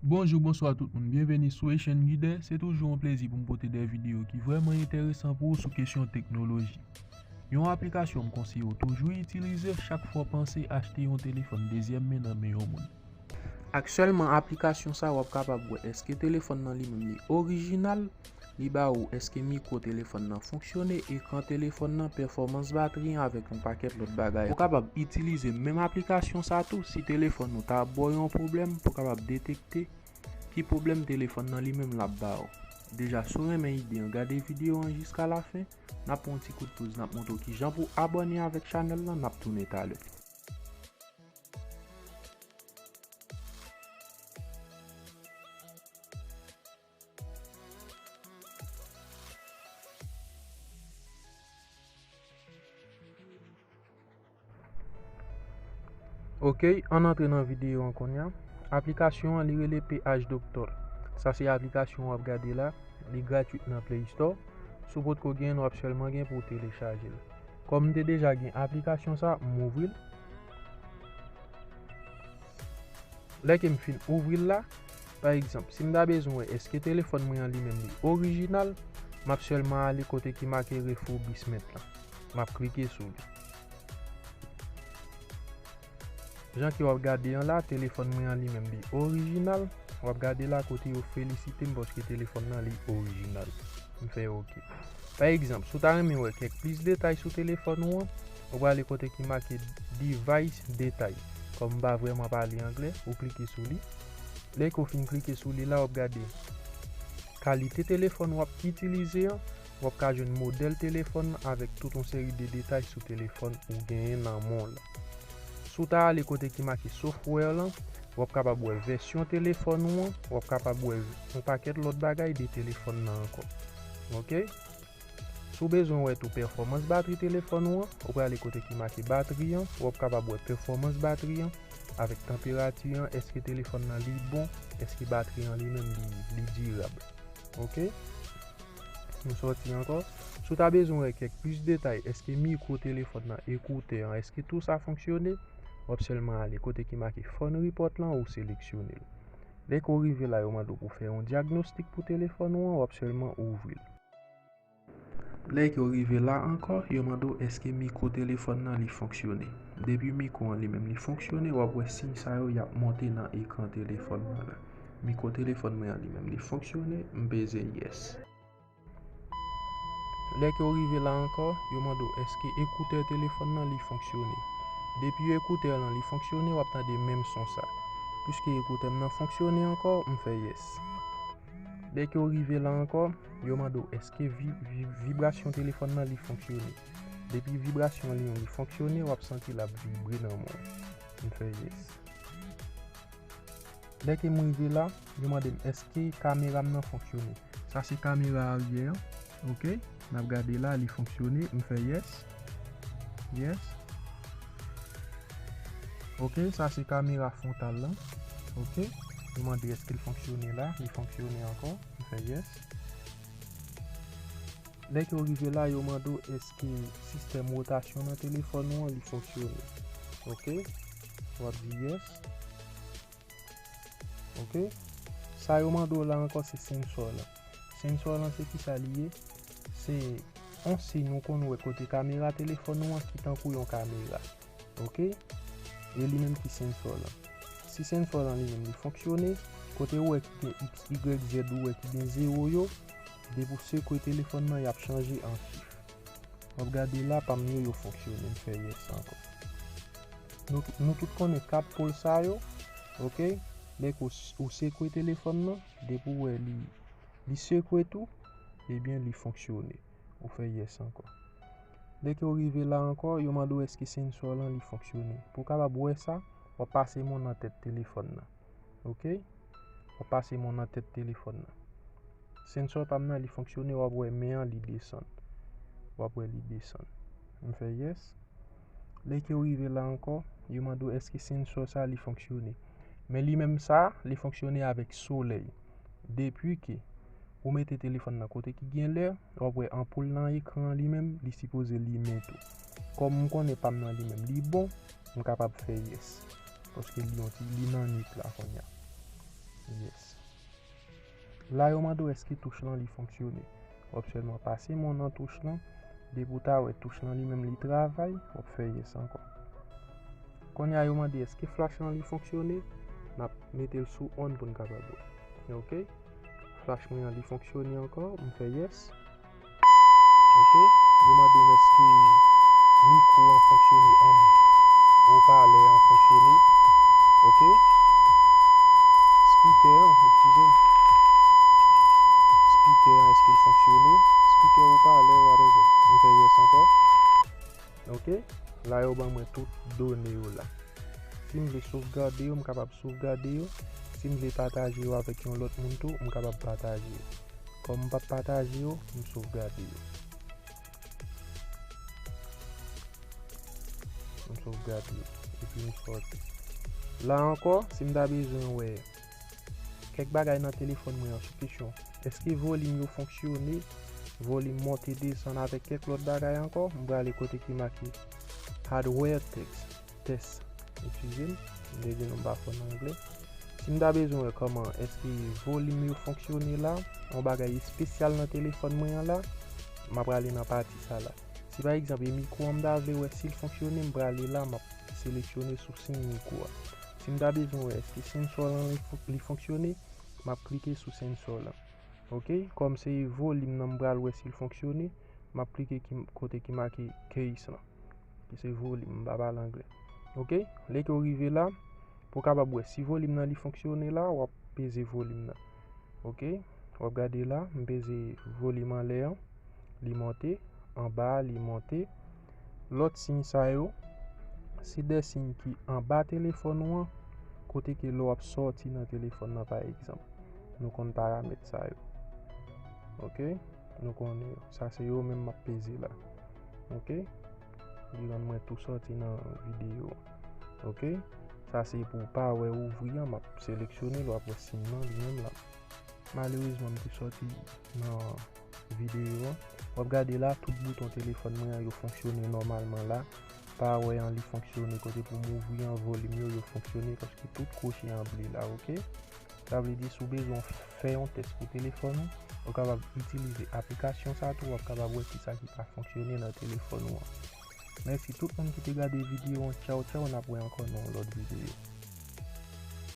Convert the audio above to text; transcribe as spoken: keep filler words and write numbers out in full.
Bonjou, bonswa tout moun, byenveni sou Asian Geeder. Se toujou yon plezi pou m pote de videyo ki vrèman enteresan pou ou sou kesyon teknoloji. Yon aplikasyon m konseye w toujou itilize chak fwa w panse achte yon telefòn dezyèm men nan men yon moun. Aktyèlman, aplikasyon sa a w ap kapab wè èske telefòn nan li menm li orijinal, li ba ou èske mikwo telefòn nan fonksyone, ekran telefòn nan, pèfòmans batri an avèk yon pakèt lòt bagay. Ou kapab itilize menm aplikasyon sa tou si telefòn ou ta ap ba w yon pwoblèm pou w kapab detekte ki pwoblèm telefòn nan li menm l ap ba w. Deja, si w renmen ide an, gade videyo an jiska lafen. N ap pran yon ti kout poz, n ap montre w kijan pou w abòne avèk chanèl lan, n ap tounen talè. Ok, ann antre nan videyo an kounye a. Aplikasyon an, li rele P H Doctor. Sa se aplikasyon w ap gade la. Li gratwit nan Play Store. Si w potko genyen l, w ap sèlman gen pou w telechaje l. Kòm m te deja gen aplikasyon sa, m ouvri l. Lè ke m fin ouvri l la, pa egzanp, si m ta bezwen wè èske telefòn mwen an li menm li orijinal, m ap sèlman ale kote ki make refobisment lan. M ap klike sou li. Jan ke w ap gade an la, telefòn mwen an li menm li orijinal. W ap gade la kote yo felisite m paske telefòn nan li orijinal. M fè ok. Pa egzanp, si w ta renmen wè kèk plis detay sou telefòn ou an, ou prale kote ki make Device Detail. Kòm m pa vrèman pale anglè, ou klike sou li. Lè ke w fin klike sou li la, w ap gade kalite telefòn w ap itilize an, w ap ka jwenn modèl telefòn nan avèk tout yon seri de detay sou telefòn ou genyen nan men w la. Si w ta ale kote ki make Software lan, w ap kapab wè vèsyon telefòn ou an, w ap kapab wè yon pakèt lòt bagay de telefòn nan ankò. Ok? Si w bezwen wè tou pèfòmans batri telefòn ou an, ou prale kote ki make Batri an, w ap kapab wè pèfòmans batri an avèk tanperati an, èske telefòn nan li bon, èske batri an li menm li, li dirab. Ok? Nou sòti ankò. Si w ta bezwen wè kèk plis detay, èske mikwo telefòn nan, ekoutè an, èske tou sa fonksyone, w ap sèlman ale kote ki make Phone Report lan ou seleksyone l. Lè ke w rive la, yo mande w pou w fè yon dyagnostik pou telefòn ou an, w ap sèlman ouvri l. Lè ke w rive la ankò, yo mande w èske mikwo telefòn nan li fonksyone. Depi mikwo an li menm li fonksyone, w ap wè siy sa yo y ap monte nan ekran telefòn nan la. Mikwo telefòn mwen an li menm li fonksyone, m peze yes. Lè ke w rive la ankò, yo mande w èske ekoutè telefòn nan li fonksyone. Depi ekoutè lan li fonksyone, w ap tande menm son sa. Piske ekoutè m nan fonksyone ankò, m fè yes. Lè ke w rive la ankò, yo mande w èske vi-, vi-, vibrasyon telefòn nan li fonksyone. Depi vibrasyon li an li fonksyone, w ap santi l ap vibre nan men w. M fè yes. Lè ke m rive la, yo mande m èske kamera m nan fonksyone. Sa se kamera aryè an. Ok, n ap gade la, li fonksyone. M fè yes. Yes. Ok, sa se kamera fwontal lan. Ok, yo mande èske l fonksyone la. Li fonksyone ankò. M fè yes. Lè ke w rive la, yo mande w èske sistèm wotasyon nan telefòn ou an li fonksyone. Ok, w ap di yes. Ok, sa yo mande w la ankò se sensò lan. Sensò lan se kisa li ye? Se yon siy nou konn wè kote kamera telefòn ou an ki tankou yon kamera. Ok, e li menm ki sensò lan. Si sensò lan li menm li fonksyone, kote ou wè ki gen X, Y, Z ou wè ki gen zewo yo, depi w sekwe telefòn nan, y ap chanje an chif. W ap gade la, pa m yo, yo fonksyone, m fè yes ankò. Nou, nou tout konnen kat pòl sa yo, ok, lè ke w s-, ou sekwe telefòn nan, depi w wè li, li sekwe tou, ebyen li fonksyone. Ou fè yes ankò. Lè ke w rive la ankò, yo mande w èske sensò lan li fonksyone. Pou w kapab wè sa, w ap pase men w nan tèt telefòn nan. Ok? W ap pase men w nan tèt telefòn nan. Sensò pa m nan, li fonksyone, w ap wè men an, li desann. W ap wè li desann. M fè yes. Lè ke w rive la ankò, yo mande w èske sensò sa li fonksyone. Men li menm sa, li fonksyone avèk solèy. Depi ke ou mete telefòn nan kote ki gen lè, w ap wè anpoul nan ekran an li menm, li sipoze limen tou. Kòm m konnen pa m nan li menm, li bon, m kapab fè yes. Paske li yon ti, li nan nwit la kounye a. Yes. La yo mande w èske touch lan li fonksyone. W ap sèlman pase men w nan touch lan. Depi w ta wè touch lan li menm li travay, w ap fè yes ankò. Kounye a yo mande èske flach lan li fonksyone, n ap mete l sou on pou n kapab wè. Ok. Flach mwen an li fonksyone ankò, m fè yes. Ok. Yo mande m èske mikwo an fonksyone, an opalè an fonksyone. Ok. Speaker an, eskize m. Speaker an, èske l fonksyone? Speaker, opalè, whatever. M fè yes ankò. Ok. La yo ban mwen tout done yo la. Si m vle sovgade yo, m kapab sovgade yo. Si m vle pataje yo avèk yon lòt moun tou, m kapab pataje yo. Kòm m p ap pataje yo, m sovgade yo. M sovgade yo. Epi m sòti. La ankò, si m ta bezwen wè kèk bagay nan telefòn mwen an sou kesyon èske volim yo fonksyone, volim monte desann avèk kèk lòt bagay ankò, m prale kote ki make hardware test, test. Eskize m, m te di nou m pa fò nan anglè. Si m ta bezwen wè kòman èske volim yo fonksyone la, yon bagay espesyal nan telefòn mwen an la, m ap prale nan pati sa la. Si pa egzanp e mikwo an m ta vle wè si l fonksyone, m prale la, m ap seleksyone sou siy mikwo a. Si m ta bezwen wè èske sensò lan li fon- li fonksyone, m ap klike sou sensò lan. Ok, kòm se volim nan m pral wè si l fonksyone, m ap klike ki, kote ki make case lan, ki se volim, m pa pale anglè. Ok, lè ke w rive la, pou w kapab wè si volim nan li fonksyone la, w ap peze volim nan. Ok, w ap gade la, m peze volim anlè an, li monte, anba a, li monte. Lòt siy sa yo, se de siy ki anba telefòn ou an, kote ke lè w ap sòti nan telefòn nan, pa egzanp. Nou konn paramèt sa yo. Ok? Nou konnen yo. Sa se yo menm m ap peze la. Ok? Li rann mwen tou sòti nan videyo. Ok? Sa se pou w pa wè ouvri an, m ap seleksyone l, w ap wè siy nan li menm la. Malerezman, m te sòti nan videyo an. W ap gade la, tout bouton telefòn mwen an, yo fonksyone nòmalman la. Pa wè an, li fonksyone, kote pou m ouvri an, volim yo, yo fonksyone, paske tout kwochi an ble la, ok? Sa vle di, si w bezwen fè yon tès pou telefòn ou, ou kapab itilize aplikasyon sa tou, w ap kapab wè kisa ki pa fonksyone nan telefòn ou an. Mèsi tout moun ki te gade videyo an. Tchaw, tchaw, n ap wè ankò nan yon lòt videyo.